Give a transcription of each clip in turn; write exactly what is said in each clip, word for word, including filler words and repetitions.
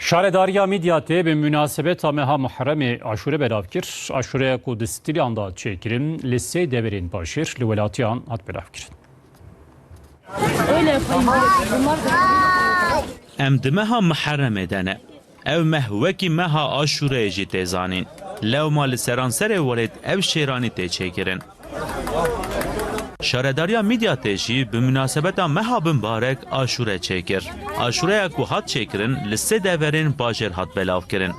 Şaredariya Midyatê bi munasebeta meha Muherremê aşûre belav kir. Aşûreya ku di stîlan de çêkirin, li sê deverên bajêr li welatiyan hat belavkirin. Em di meha Miherremê de ne. Ev meh wekî meha Aşûreyê jî tê zanîn. Lewma li seranserê welêt ev şêranî tê çêkirin. Şaredariya Midyatê jî bi munasebeta meha bimbarek aşûre çêkir. Aşûreya ku hat çêkirin li sê deverên bajêr hat belavkirin.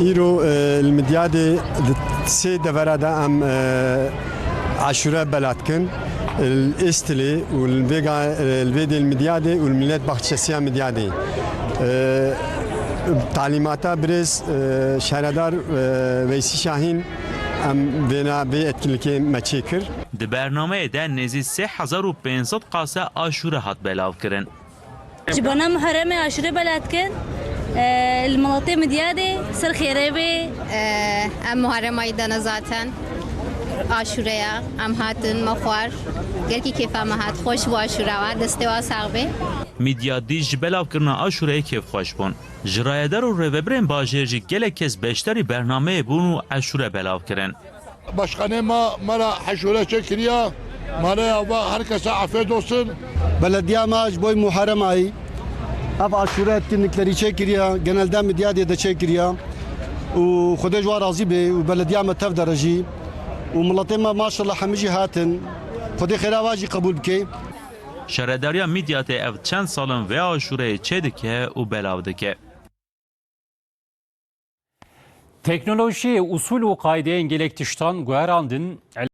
Îro, e, li Midyadê di sê devera de em, e, aşûre belav dikin. Li Îstilê û li vêga, e, li vê dê li Midyadê û li Millet Baxçesiya Midyadê. E, talîmata birêz, e, şaredar, e, Veysî Şahîn, em vêna vê etkinlikê me çêkir. Di bernameyê de nêzî sê hezar û pênc sed qase aşûre hat belavkirin. Ji bona Muherremê aşûre belav dikin, e, li miletê Midyadê ser xêrê bê. E, em Muharrem ayî de ne zaten. Aşûreya em hatin, me xwar. Gelkî kêfa me hat. Xweş bû aşûra wa, destê wa sax bê. Midyadî ji belavkirina aşûreyê kêfxweş bûn. Ji rayedar û rêvebirên bajêr jî gelek kes beşdarî bernameyê bûn û aşûre belav kirin. Başkanê me, me re heşûre çêkiriya. Maleya ve herkese afiyet olsun. Belediya me ji boy Muharrem ayî ev aşûre etkinliklerî çêkiriya. Genelde Midyadê de çêkiriya. Û Xwedê ji wan razî bê û belediya me tev de re jî. Û miletê me maşallah hemî jî hatin. Xwedê xêra wan jî qebûl bike. Şaredariya Midyatê ev çend sal in vê aşûreyê çêdike û belav dike. Teknolojiyê, usûl û qaydeyên gelek tiştan guherandin.